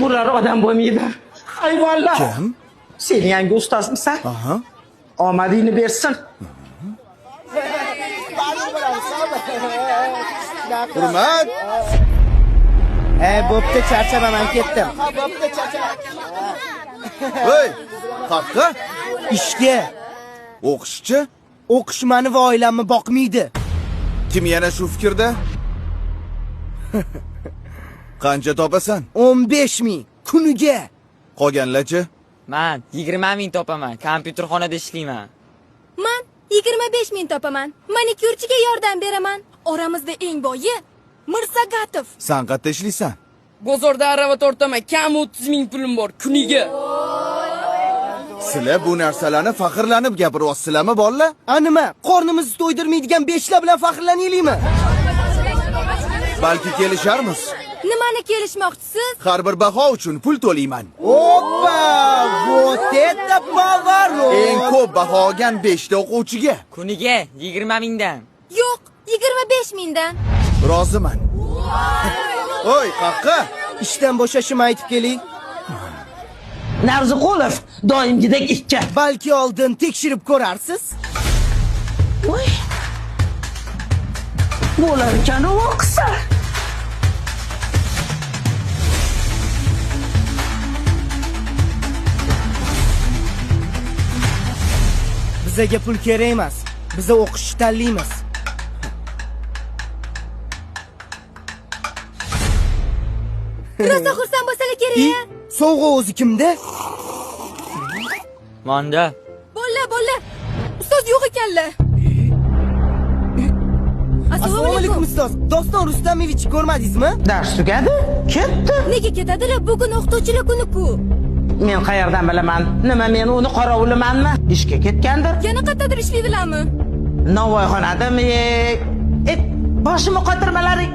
Bular odam bo'lmaydi. Hayvonlar. Kim? Sen yangi ustozmisan? Aha. Omadingni bersin. Hurmat. E, bo'pti, charchama, men ketdim. Hey, qaqqa. Ishga. O'qishchi? O'qish mani va oilamni boqmaydi. Kim yana shu fikrda? Qancha topasan? 15 ming kuniga. Qolganlarchi? Man 20 ming topaman. Kompyuterxonada ishlayman. Man 25 ming topaman. Manikyurchiga yordam beraman. Oramizda eng boyi Mirsagatov. San qayerda ishlaysan? Bozorda arava tortaman, kam 30 ming pulim bor kuniga. Sizlar bu narsalarni faxrlanib gapiryapsizlarmi, bolalar? A nima, qornimizni to'ydirmaydigan beshlar bilan faxrlanaylikmi? Balki kelisharmiz. Nimani kelishmoqchisiz? Har bir baho uchun pul to'layman. Oppa, вот это поворот! Eng ko'p baho olgan 5 ta o'quvchiga Kuniga 20 mingdan. Yo'q, 25 mingdan. roziman. Oy, qaqqa. Ishdan bo'shashimni aytib keling. Narziqulov doimgidek ikki. Balki oldin tekshirib ko'rarsiz. Voy. Bo'lar ekan u o'qisa. Bizaga pul kerak emas. Biza o'qishni tanlaymiz. Rosa xursand bo'lsalar kerak. I, sovg'a o'zi kimda? Manda. Bolla, bolla. Ustoz yo'q ekanlar. Assalomu alaykum ustoz. Doston Rustamovich ko'rmadingizmi? Dars tugadi, ketdi. Nega ketadilar? Bugun o'qituvchilar kuni-ku. Men qayerdan bilaman? Nima men uni qorovulimanmi? Ishga ketgandir. Yana qayerdadir ishlaydilarmi? Novvoyxonadami? E, boshimni qotirmalaring.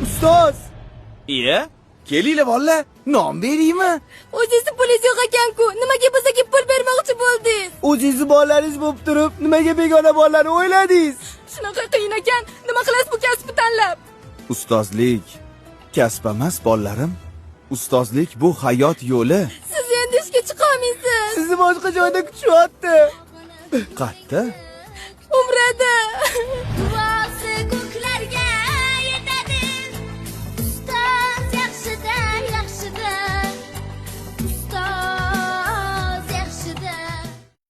Ustoz! Iya, kelinglar bolalar, non beraymi? O'zingizni pulingiz yo'q ekan-ku. Nimaga bizga pul bermoqchi bo'ldingiz? O'zingizni bolalaringiz bo'lib turib, nimaga begona bolalarni o'yladingiz? Shunaqa qiyin ekan. Nima qilasiz bu kasbni tanlab? Ustozlik kasb emas, bolalarim. Ustozlik bu hayot yo'li. Siz endi ishga chiqa olmaysiz. Sizni boshqa joyda kutishyapti. Qatta? Umrada.